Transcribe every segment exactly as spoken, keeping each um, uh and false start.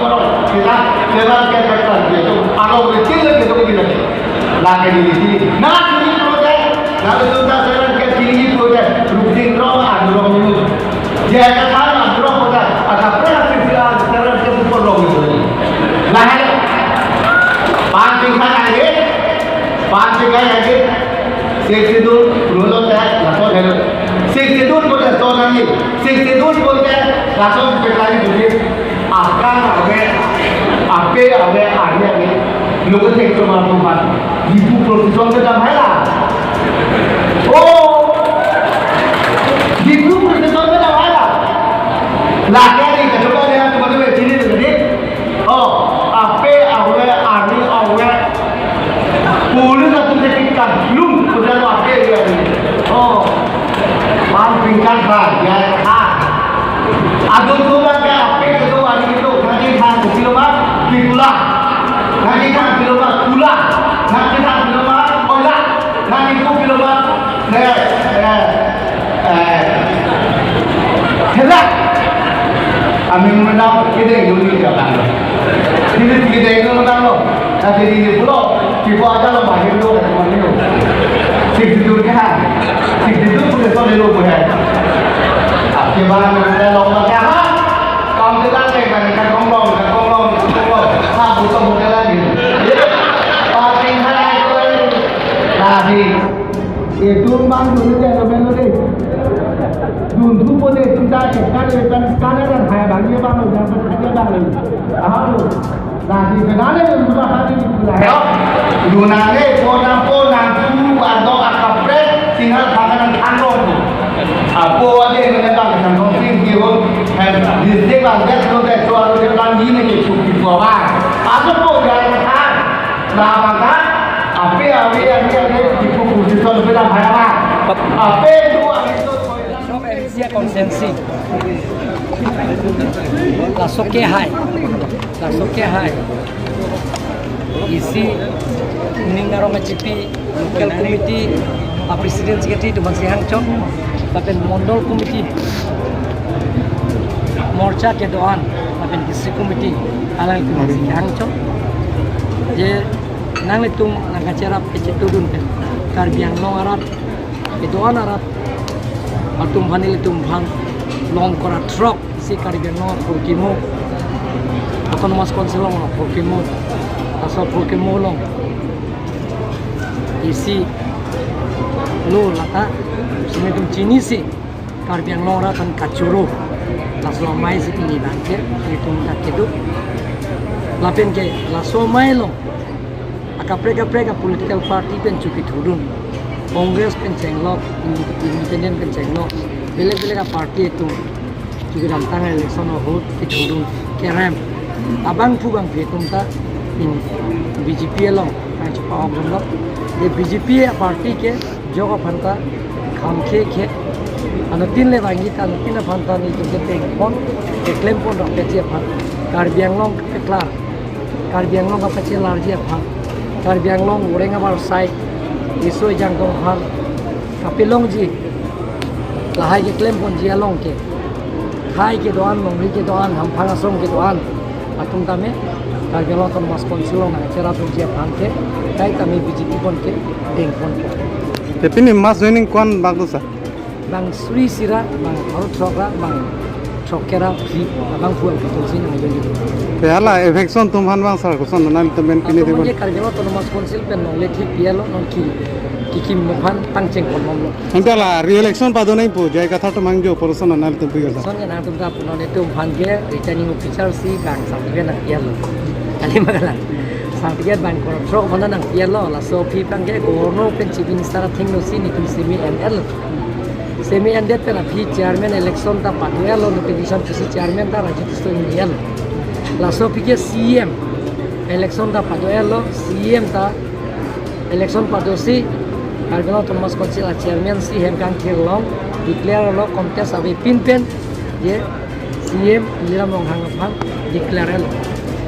parong. Kita seven K keklem kedo, arong ritin le kedo di lagi. Lake di sini. Na sini pulote, na itu ta seven K sini pulote, rukding rong, arong rong. Dia kata arong pulote, ada pernah sisi seven K pun rong itu. Lahai, panting kan aja, panting kan aja. Sixth Schedule pulote lason helo. Sixth Schedule pulote lason nangji. Sixth Schedule pulote lason peklari duli. Akan abe Ave arni arni, logo tek chomar tumphan. Diphu procession kedam hai la. Oh, Diphu procession kedam hai la. Lake ni kechoba dia tu batu chini tu ni. Oh, ape ave arni ave. Police atum ke kan lum, udah lo ape dia ni. Oh, pan pingkat ba, ya ha. Adun tulang ke ape kedo arni kedo, kaki ha kilo ma, kitula. Kaki ha kilo ma, tula. Kaki ha kilo ma, koila. Kaki ku kilo ma, eh, eh, eh, hela. Amin menang, kita yang dulu dia kan. Kita, kita yang dulu kan lo. Tapi di pulau, di pulau aja lo, mahir lo, kan, mahir lo. Sik tidur ke ha? Sik tidur pun esok lelo pun hai. Ke bang, kita long pakai apa? Kaum kita ke kan, kan kong long, kan kong long, kan kong long. Ha, bukan bukan lagi. Pakai hai itu lagi. Tadi itu bang dulu dia lo melo deh. Dun tu pun deh, kita ke kan kan kan kan hai bang ye bang lo, jangan kan ye bang lo. Aha lo. Lasi kenane dun sudah tadi dipulang. Yo, dunane ponang ponang tu ado akaprek singhal panganan tangkong tu. Apo ade menembak tangkong sing kihun. Hem, di sini bang dia tu deh tu ado dia bang ini ke cukup bawa. Apa po dia kan? Nah maka, ape ape yang dia dia di kuku di sana beda apa? Ape dua itu. Asia konsensi. Laso ke hai. Laso ke hai. Isi ning arong achipi local committee a president secretary atum si hangchok. Lapen mondol committee morcha kedo-an. Lapen district committee alang atum si hangchok. Je nanglitum nangkacherap kechetudun pen Karbi Anglong arat kedo-an arat atum aphan ilitum aphan long kora throk isi Karbi Anglong apor kimo, Autonomous Council along apor kimo, laso apor kimo along isi lo lata sini tum chinisi Karbi Anglong arat aphan kachoro, laso amei si pini abang ke ilitum dak kedo. Lapen ke laso amei along akaprek kaprek a political party pen chukithurdun. Congress pen chenglok, independent pen chenglok, belek belek a party atum chukidamtang election ahut kithurdun kerem. Abangphu bangphi atum ta in B J P along nangchepa-ok dunlo. Ye B J P a party ke jok aphan ta kham khe khe. Anuttin le bangji ta anuttin aphan ta nelitum ke tengpon, keklempon rap keji aphan. Karbi Anglong kepeklar. Karbi Anglong kapachelarji aphan, Karbi Anglong oreng abar sai, riso ejang atum aphan kapelongji, lahai keklemponji along ke, khai kedo-an, longri kedo-an, hamphang asong kedo-an atum tame Karbi Anglong Autonomous Council along nangcherapji aphan ke, kai tame B J P pon ke dengpon ke. Te pini mass joining ko-an bak do sir? Bang suri sira, bang pharo throk ra, bang throk kera, phli, bang phuang ketu si nang jodi. Te hala eviction atum aphan bang sir koson nanglitum pen pini atum debo? Manje Karbi Anglong Autonomous Council pen longle thik pialo, non ki, ki kim aphan tangcheng pon lo. Ante hala re-election pado nangpo, J I Kathar atum angjo porson nanglitum pi gala. Son nangtum ta punon etum aphan ke returning officer si bang certificate nangpialo. Kali magalan. Certificate bang koro throk aphan nangpialo, laso aphi abang ke Governor pen Chief Minister athengno si nelitum semi N L. Semi endet pen aphi chairman election ta pado-etlo, notification pusi chairman ta Raju Tisso ingni-etlo. Laso aphi ke C E M election ta pado-etlo, C E M ta election padosi Karbi Anglong Autonomous Council a chairman si hem kangthir along declare-lo, contest avepin pen je C E M Tuliram Ronghang aphan declare-lo.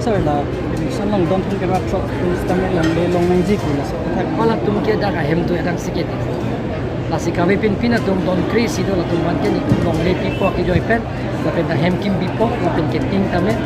Sir, la election along don thun kera throk tu stamina longle long nangji pu laso athak. Halatum ke dak ahem tu adang si ke. Lasi kavepin pin atum don kre isi do, latum aphan ke nelitum longle pipo kejoi pen, lapen ta hem kim pipo, lapen ke tin tame